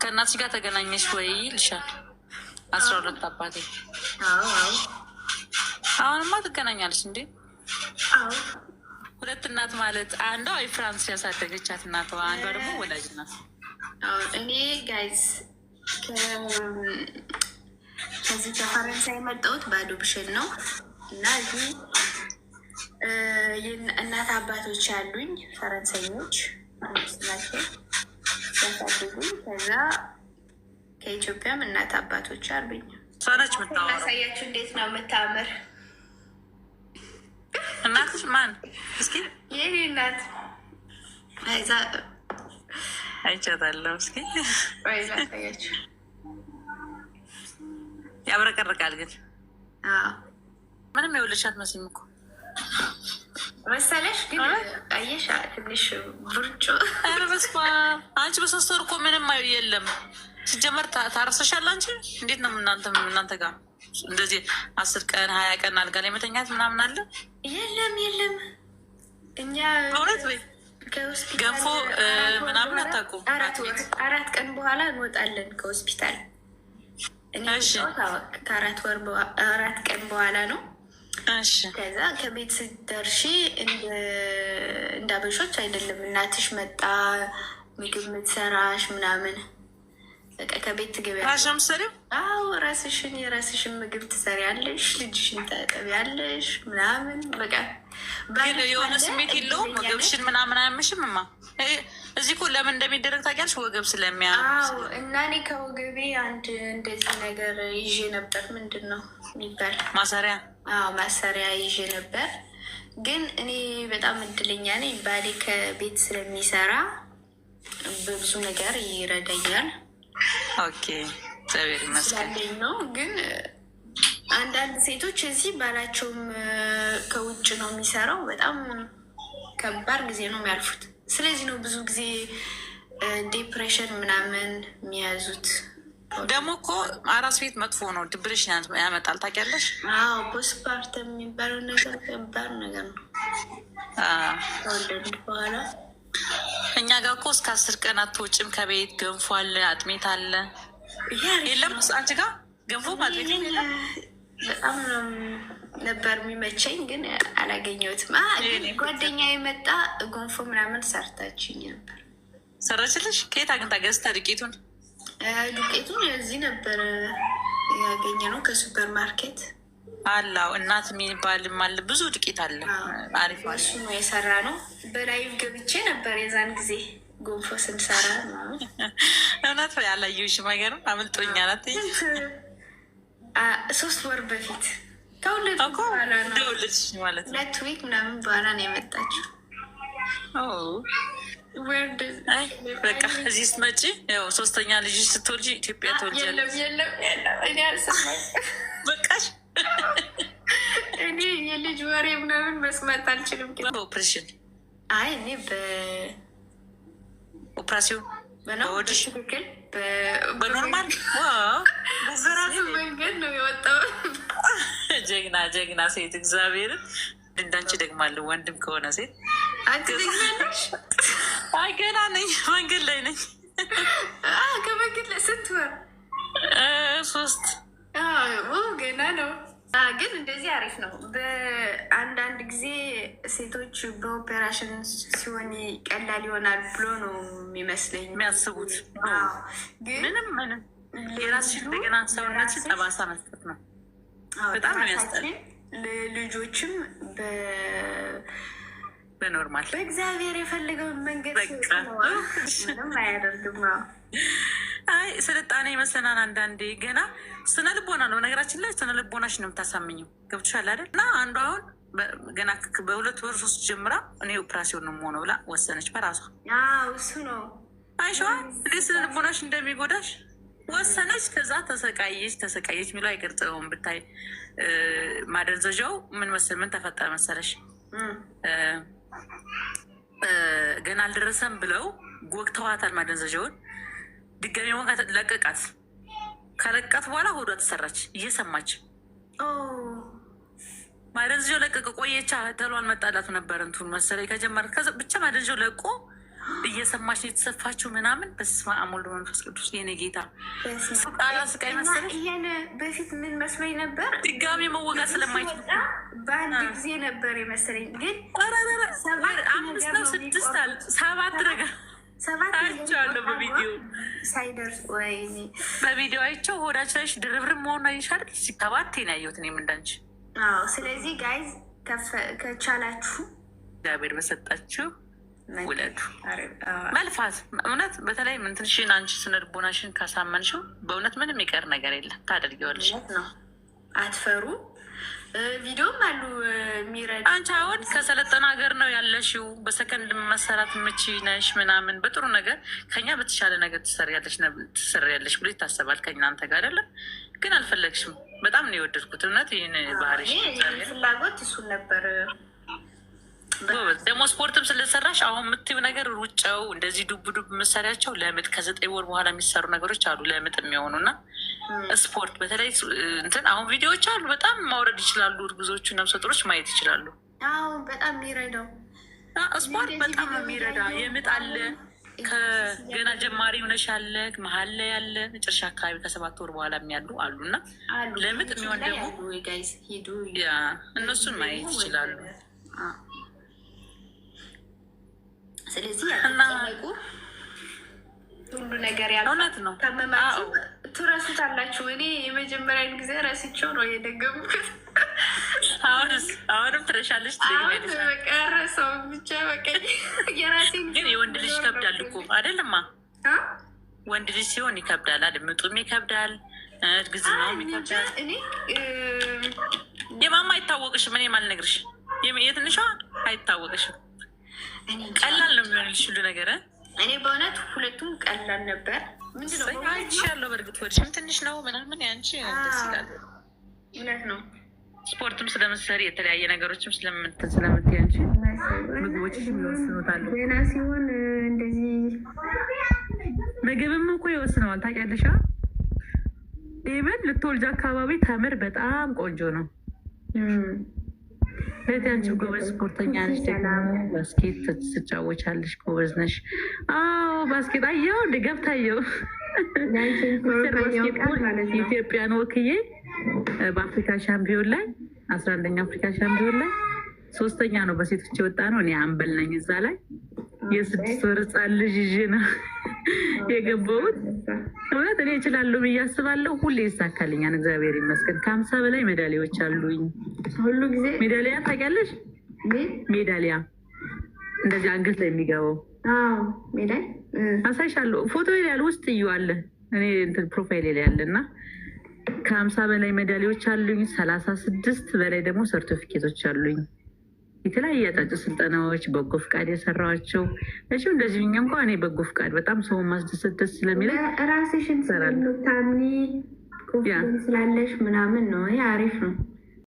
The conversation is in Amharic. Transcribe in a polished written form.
ከእናትሽ ጋር ተገናኘሽ ወይ ይልሻል። 12 አባቴ። አዎ። አሁንማ ትገናኛለች እንዴ? አዎ። ሁለት እናት ማለት አንዷ የፍራንስ ያሳደገቻት እናቷ፣ አንዷ ደግሞ ወላጅ እናት። እኔ guys ከዚህ ከፈረንሳይ የመጣሁት በ adoption ነው እና እዚህ እናት አባቶች ያሉኝ ፈረንሳዮች ናቸው ያሳደጉኝ። ከዛ ከኢትዮጵያም እናት አባቶች አሉኝ። እሷ ነች የምታወራው። ላሳያችሁ እንዴት ነው የምታምር። እናትሽ ማን? እስኪ። የኔ እናት። አይቻታለሁ። እስኪ። ወይ ላሳያችሁ። ያብረቀርቃል ግን። ምንም የወለድሽ አትመስይም እኮ። መሰለሽ ግን አየሽ ትንሽ ቡርጮ። ኧረ በስመ አብ! አንቺ በ3 ወር እኮ ምንም የለም። ሲጀመር ታርሰሻል። አንቺ እንዴት ነው እናንተ ጋር እንደዚህ 10 ቀን 20 ቀን አልጋ ላይ መተኛት ምናምን አለ? የለም የለም፣ እኛ በእውነት ወይ ከሆስፒታል ገንፎ ምናምን አታውቁም? 4 ቀን በኋላ እንወጣለን ከሆስፒታል። እኔ ከ4 ወር 4 ቀን በኋላ ነው። ከዛ ከቤት ስትደርሺ እንደ አበሾች አይደለም። እናትሽ መጣ ምግብ ምትሰራሽ ምናምን፣ በቃ ከቤት ትገቢያለሽ። ራስሽ ነው የምትሰሪው? አዎ፣ ራስሽን የራስሽን ምግብ ትሰሪያለሽ፣ ልጅሽን ታጠቢያለሽ ምናምን በቃ። ግን የሆነ ስሜት የለውም? ወገብሽን ምናምን አያምሽም? እማ እዚህ እኮ ለምን እንደሚደረግ ታውቂያለሽ? ወገብ ስለሚያ አዎ፣ እና እኔ ከወገቤ አንድ እንደዚህ ነገር ይዤ ነበር። ምንድን ነው የሚባል? ማሰሪያ። አዎ፣ ማሰሪያ ይዤ ነበር። ግን እኔ በጣም እድለኛ ነኝ። ባሌ ከቤት ስለሚሰራ በብዙ ነገር ይረዳኛል። Okay፣ እግዚአብሔር ይመስገን። ስላለኝ ነው። ግን አንዳንድ ሴቶች እዚህ ባላቸውም ከውጭ ነው የሚሰራው። በጣም ከባድ ጊዜ ነው የሚያልፉት። ስለዚህ ነው ብዙ ጊዜ depression ምናምን የሚያዙት። ደግሞ እኮ አራስ ቤት መጥፎ ነው፣ depression ያመጣል። ታውቂያለሽ? አዎ፣ postpartum የሚባለው ነገር ከባድ ነገር ነው። ከወለድን በኋላ። እኛ ጋር እኮ እስከ 10 ቀን አትወጭም ከቤት። ገንፎ አለ፣ አጥሜት አለ። የለም አንቺ ጋር ገንፎ አጥሜት የለም? በጣም ነው ነበር የሚመቸኝ፣ ግን አላገኘሁትም። ግን ጓደኛ የመጣ ገንፎ ምናምን ሰርታችኝ ነበር። ሰራችልሽ? ከየት አግኝታ ገዝታ ዱቄቱን? ዱቄቱን እዚህ ነበር ያገኘነው ከሱፐር ማርኬት። አላው እናት የሚባልም አለ፣ ብዙ ዱቄት አለ። አሪፍ አለ። እሱ ነው የሰራነው። በ live ገብቼ ነበር የዛን ጊዜ ገንፎ ስንሰራ ምናምን። እውነት ያላየሁሽም አይገርም፣ አምልጦኛል። አትይኝ። 3 ወር በፊት ከሁለት በኋላ ነው። እንደወለድሽ ማለት ነው። 2 week ምናምን በኋላ ነው የመጣችው። በቃ እዚህ ስትመጪ ያው ሶስተኛ ልጅ ስትወልጂ ኢትዮጵያ ትወልጃለሽ። የለም የለም፣ እኔ አልሰማኝም። በቃሽ። እኔ የልጅ ወሬ ምናምን መስማት አልችልም። በኦፕሬሽን? አይ፣ እኔ ኦፕራሲዮን በሆድሽ? በትክክል። በ normal? በራሱ መንገድ ነው የወጣው። ጀግና ጀግና ሴት፣ እግዚአብሔርን እንዳንቺ ደግማለሁ። ወንድም ከሆነ ሴት። አንቺ ደግማለሽ? አይ፣ ገና ነኝ፣ መንገድ ላይ ነኝ። ከመንገድ ላይ ስንት ወር? 3። ገና ነው። ግን እንደዚህ አሪፍ ነው። በአንዳንድ ጊዜ ሴቶች በኦፔሬሽን ሲሆን ቀላል ይሆናል ብሎ ነው የሚመስለኝ የሚያስቡት። ግን ምንም ምንም የራስሽን እንደገና ሰውነትሽን ጠባሳ መስጠት ነው። በጣም ነው የሚያስጠላው። ልጆችም በ normal። በእግዚአብሔር የፈለገውን መንገድ ምንም አያደርግም። አይ፣ ስልጣኔ ይመስለናል አንዳንዴ። ገና ስነ ልቦና ነው። ነገራችን ላይ ስነ ልቦናሽ ነው የምታሳምኘው። ገብቶሻል አይደል? እና አንዷ አሁን ገና በ2 ወር ሶስት ጀምራ እኔ ኦፕራሲዮን ነው የምሆነው ብላ ወሰነች በራሷ። እሱ ነው። አይሸዋ እንዴት ስነ ልቦናሽ እንደሚጎዳሽ ወሰነች። ከዛ ተሰቃየች ተሰቃየች የሚለው አይገልጸውም። ብታይ ማደንዘዣው ምን መሰል ምን ተፈጠረ መሰለሽ? ገና አልደረሰም ብለው ወግተዋታል ማደንዘዣውን። ድጋሚ ወጋ ለቀቃት። ከለቀቃት በኋላ ሆዷ ተሰራች እየሰማች። ማደንዘዣው ለቀቀ። ቆየቻ ተሎ አልመጣላት ነበር እንትኑ መሰለኝ ከጀመረ ብቻ ማደንዘዣው ለቆ እየሰማች ነው የተሰፋችው ምናምን። በስመ አብ ወወልድ ወመንፈስ ቅዱስ፣ የኔ ጌታ ስቃይ መሰለሽ። ይሄን በፊት ምን መስሎኝ ነበር? ድጋሚ መወጋት ስለማይችል በአንድ ጊዜ ነበር የመሰለኝ፣ ግን አምስት ነው ስድስት አለ ሰባት ነገር ሰባት አይቼዋለሁ በቪዲዮ። ሳይደርስ፣ ወይኔ። በቪዲዮ አይቼው ሆዳችን ላይ ድርብርብ መሆኑን አይሻል። ሰባት ነው ያየሁት እኔም እንዳንቺ። አዎ። ስለዚህ guys ከቻላችሁ እግዚአብሔር በሰጣችሁ ውለዱ። መልፋት እውነት በተለይ ምንትንሽን አንቺ ስነ ልቦናሽን ካሳመንሽው በእውነት ምንም ይቀር ነገር የለም፣ ታደርጊዋለሽ። ነው፣ አትፈሩ። ቪዲዮም አሉ የሚረዱ። አንቺ አሁን ከሰለጠነ ሀገር ነው ያለሽው። በሰከንድ መሰራት ምቺ ነሽ ምናምን፣ በጥሩ ነገር ከኛ በተሻለ ነገር ትሰሪያለሽ ብሎ ይታሰባል። ከእናንተ ጋር አይደለም ግን አልፈለግሽም። በጣም ነው የወደድኩት እውነት ይህን ባህሪሽ። ፍላጎት እሱን ነበር። ጎበዝ። ደግሞ ስፖርትም ስለሰራሽ አሁን የምትይው ነገር ሩጫው እንደዚህ ዱብ ዱብ መሰሪያቸው ለምጥ ከ9 ወር በኋላ የሚሰሩ ነገሮች አሉ ለምጥ የሚሆኑ። እና ስፖርት በተለይ እንትን አሁን ቪዲዮዎች አሉ፣ በጣም ማውረድ ይችላሉ። እርጉዞቹ ነብሰ ጡሮች ማየት ይችላሉ። አዎ፣ በጣም የሚረዳው ስፖርት በጣም ነው የሚረዳ። የምጥ አለ፣ ከገና ጀማሪ ሆነሽ አለ፣ መሀል ላይ ያለ፣ መጨረሻ አካባቢ ከ7 ወር በኋላ የሚያሉ አሉ። እና ለምጥ የሚሆን ደግሞ guys ሂዱ። Yeah፣ እነሱን ማየት ይችላሉ። ስለዚህ ያልተጨነቁ፣ ሁሉ ነገር ያልፋል። እውነት ነው። ታመማችሁ ትረሱታላችሁ። እኔ የመጀመሪያን ጊዜ ረስቼው ነው የደገምኩት። አሁንስ አሁንም ትረሻለሽ። አሁን በቃ ረሰው ብቻ በቃ የራሴን ግን የወንድ ልጅ ይከብዳል እኮ አይደለማ? ወንድ ልጅ ሲሆን ይከብዳል አይደል? ምጡም ይከብዳል፣ እርግዝናውም ይከብዳል። እኔ የማማ አይታወቅሽም። እኔም አልነግርሽ፣ የትንሿ አይታወቅሽም። ቀላል ነው የሚሆንልሽ ሁሉ ነገር። እኔ በእውነት ሁለቱም ቀላል ነበር። ምንድነው አይቼሻለሁ። በእርግጥ ወድሽም ትንሽ ነው ምናምን፣ ያንቺ ደስ ይላል። እውነት ነው። ስፖርትም ስለምትሰሪ የተለያየ ነገሮችም ስለምትይ አንቺ ምግቦችሽም ይወስኑታል። ገና ሲሆን እንደዚህ ምግብም እኮ ይወስነዋል ታውቂያለሽ። Even ልትወልጅ አካባቢ ተምር በጣም ቆንጆ ነው። እህቴ አንቺ ጎበዝ ስፖርተኛ ነሽ፣ ደግሞ basket ትጫወቻለሽ፣ ጎበዝ ነሽ። አዎ basket አየው እንደ ገብታየው basketball ኢትዮጵያን ወክዬ በአፍሪካ ሻምፒዮን ላይ፣ 11ኛ አፍሪካ ሻምፒዮን ላይ ሶስተኛ ነው በሴቶች የወጣ ነው። እኔ አምበል ነኝ እዛ ላይ። የ6 ወር ህፃን ልጅ ይዤ ነው የገባሁት። እውነት እኔ እችላለሁ ብዬ አስባለሁ። ሁሌ ይሳካልኛል፣ እግዚአብሔር ይመስገን። ከ50 በላይ ሜዳሊያዎች አሉኝ። ሁሉ ጊዜ ሜዳሊያ ታውቂያለሽ? ሜዳሊያ እንደዚህ አንገት ላይ የሚገባው። ሜዳይ አሳይሻለሁ። ፎቶ ላይ ያለ ውስጥ እዩ አለ፣ እኔ እንትን profile ላይ ያለ። እና ከ50 በላይ ሜዳሊያዎች አሉኝ። 36 በላይ ደግሞ ሰርቲፊኬቶች አሉኝ። የተለያየ አጫጭር ስልጠናዎች፣ በጎ ፍቃድ የሰራኋቸው። እሺ እንደዚህ እንኳ እኔ በጎ ፍቃድ በጣም ሰውን ማስደሰት ደስ ስለሚለኝ ራስሽን ስለምታምኒ confidence ስላለሽ ምናምን ነው። ይሄ አሪፍ ነው።